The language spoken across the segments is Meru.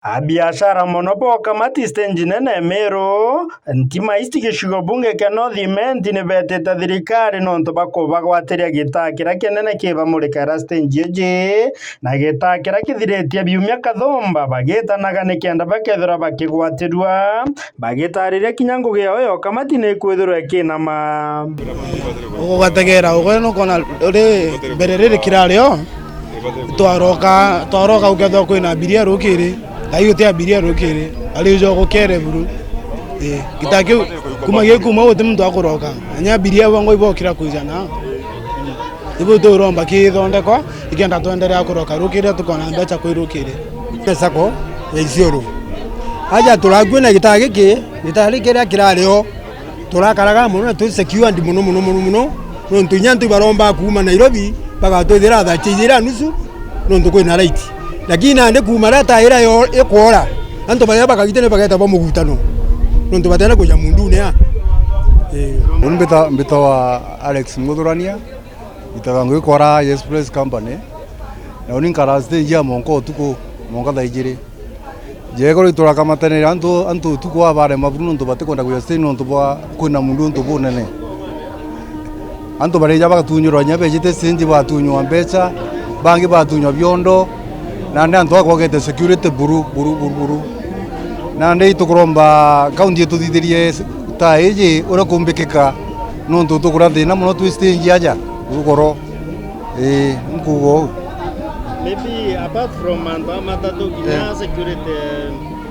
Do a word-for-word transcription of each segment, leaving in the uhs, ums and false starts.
Abiashara mono bo Kamati stage nene Meru, Ntima East gicigo bunge kia North Imenti ni betite thirikari nontu bwa kubagwatiria gitaa kiria kinene kibamurikaira stage iji, na gitaa kiria kithiritie biumia kathumba bagitanaga nikenda bakethirwa bakigwatirua. Bagitariria kinya ngugi yao ya Kamati ni ikwithirwa ikinama. Ugategera ugwe nukona uri mbere riri kirari o, twaroka, twaroka ukethwa kwina abiria rukiri, ai uti abiria rukiri, ari ujo gukere buru. Eh, gita kiu, kuma gikuma uti muntu akuroka, anya abiria bangwa ibokira kwijana. Ibu turomba kithondekwa, ikenda twenderea kuroka rukiri tukona mbeca kwi rukiri. Sacco ya Isiolo. Aja turakue na gitaa giki, gitaa giki kiria kirari o. Turakaraga mono na twi secured mono, mono, mono, mono, nontu inya antu ibaromba kuuma Nairobi, bagatwithira thaa cia ijiri na nusu, nontu kwina light. Lakini nandi kuuma riria taira yo-, ikwora, antu baria bakagite ni bageta ba mugutano, nontu batena kuja mundune a. Ii. Uni mbita-, mbitawa Alex Muthurania, mbitaga ngikora Express Company, na uni nkara stage ya monka utuku, monka thaa ijiri. Jegoro iturakamataniria antu, antu utuku aa barema buru nontu batikwenda kuja stage nontu bwa kwina mundu untu bunene. Antu barija bagatunyirwa inya bejite stage batunywa mbeca, bangi batunywa biondo, nandi antu akwagete security buru, buru, buru, buru. Nandi itukuromba county ituthithirie taa iji uria kumbikika nontu tukuria thina mono twi stage aja rugoro. Ii, nkuuga uu. Maybe apart from antu a matatu, kinya Eh. security,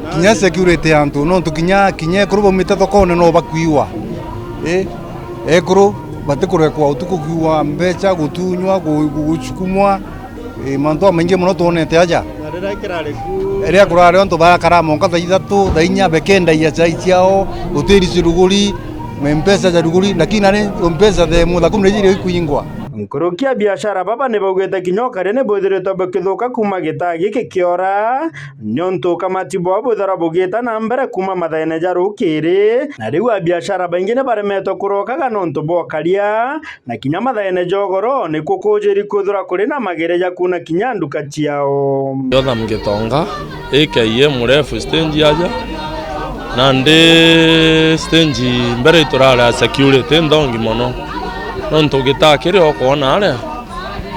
na Kinya security antu, nontu kinya, kinya ekuru baumite thokone no bakuiwa. Ii, ekuru batikurekwa utuku kuiwa mbeca, gutunywa, gu-, gu-, gucukumwa. Ii, mantu jamaingi mono twonete aja. Na riria kirari ku- Riria kurari antu barakara monka thaa ithatu, thaa inya, bekendagia chai ciao, hoteli ciruguri, mbeca ja ruguri, lakini nari mbeca the mutha kumi na ijiri ikwingwa. Nkuruki a biashara baba ni baugite kinya ukaria ni bwithiritwe bukithuka kuuma gitaa giki kiora, niuntu ukamati bwao bwithirwa bugita na mbere kuuma mathaene ja rukiri, na riu abiashara baingi ni baremetwe kurokaga niuntu bwa ukaria, na kinya mathaene ja ugoro nikuo kujiri kwithirwa kuri na magere ja kuuna kinya nduka ciao. Jotham Gitonga, A K A Mrefu stage aja, nandi stage mbere iturari a security nthongi mono, nontu gitaa kiria ukwona aria,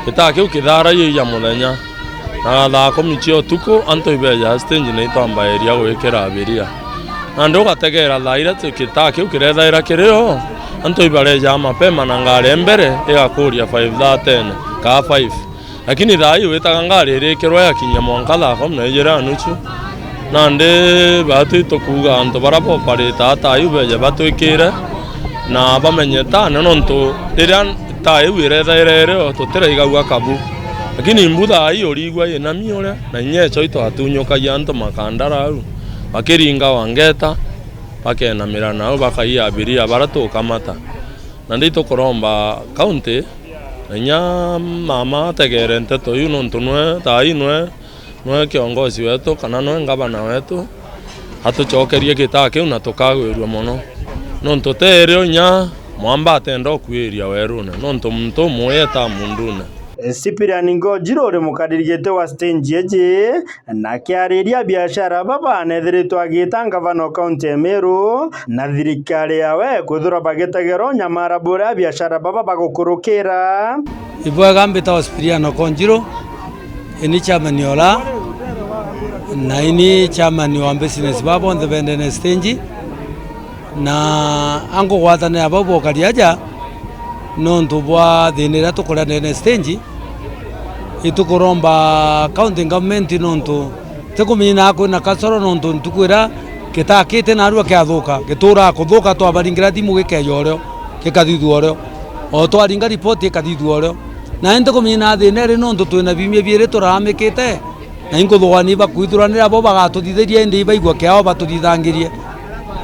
gitaa kiu kitharagia ija muthenya, na thaa kumi cia utuku antu ibeja stage na itwambairia gwikira abiria. Nandi ugategera thaa iria ti-, gitaa kiu kirethaira kiri o, antu ibareja mapema na ngari e mbere igakuria five thirty kaa five. Lakini thaa ii witaga ngari irikirwa yakinya mwanka thaa kumi na ijiri na nusu. Nandi baatwi tukuuga antu baria baoparitaga taa iu beje batwikire na bamenye tane, nontu riria taa iu irethaira iri o, tutiraigagua kabu. Lakini mbu thaa ii uriigua inami uria, na inya eco itwatunyukagia antu makandara au, bakiringa wangeta, bakenamira nau bakaia abiria baria tukamata. Nandi itukuromba county, na inya mama ategere nteto iu, nontu nwe, thaa ii nwe, nwe kiongozi wetu, kana nwe ngavana wetu, atucokerie gitaa kiu na tukagwirua mono. Nontu teerio inya mwamba atenda ukuiria werune, nontu muntu umwe etaa mundune. Cyprian Ngojiro uri mukariri giti wa stage iji, na akiariria abiashara baba nethiritwe agiita ngavana o kaunti ya Meru na thirikari yawe kwithirwa bagitegera unyamara buria abiashara baba bagukurukira. Ibwega, mbitagwa Cyprian Ngojiro, ini chairman ora, na ini chairman wa business ba bonthe bendene stage. Na ankugwatanira bau bokari aja, nontu bwa thina iria tukuria ndene stage, itukuromba county government, nontu tikumina kwina kasoro, nontu ntuku iria gitaa kiti narua kiathuka, gituraa kuthuka, twabaringira thimu gikeja urio, gikathithua urio, o twaringa ripoti ikathithua urio. Na ntikumina thina iri, nontu twina biumia biiri turaramikite, na inkuthugania bakwithuranira bo bagatuthithiria, indi ibaigua kiao batuthithangirie.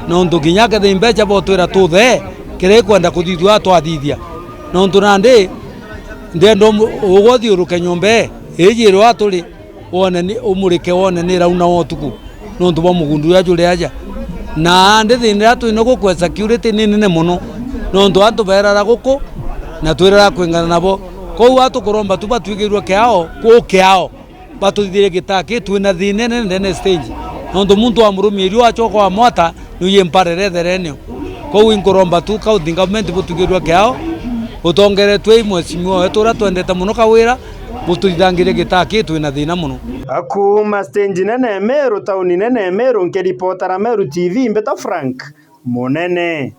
Nontu kinya kethira mbeca botwira tuthe, kiria ikwenda kuthithua twathithia. Nontu nandi ndienda umu-, ugwe uthiuruke nyomba ii, iji iria turi, wone ni, umurike wone ni irauna wa utuku, nontu bwa mugundu uria juri aja. Na nandi thina iria twina guku, security ni nene mono, nontu antu berara guku, na twirara kwingana nabo. Kwou atukuromba tu batwigirue kiao, kuu kiao. Batuthithirie gitaa ki, twina thina inene ndene stage. Nontu muntu wa murumirio acoka wa mwata, nuye mparere therenio. Kwou inkuromba tu county government butugirue kiao, butongeretwe i mheshimiwa wetu uria twendete muno Kawira, bututhithangirie gitaa ki, twina thina muno. Kuuma stage nene Meru, tauni nene Meru, nkiripotera Meru T V, mbita Frank Munene.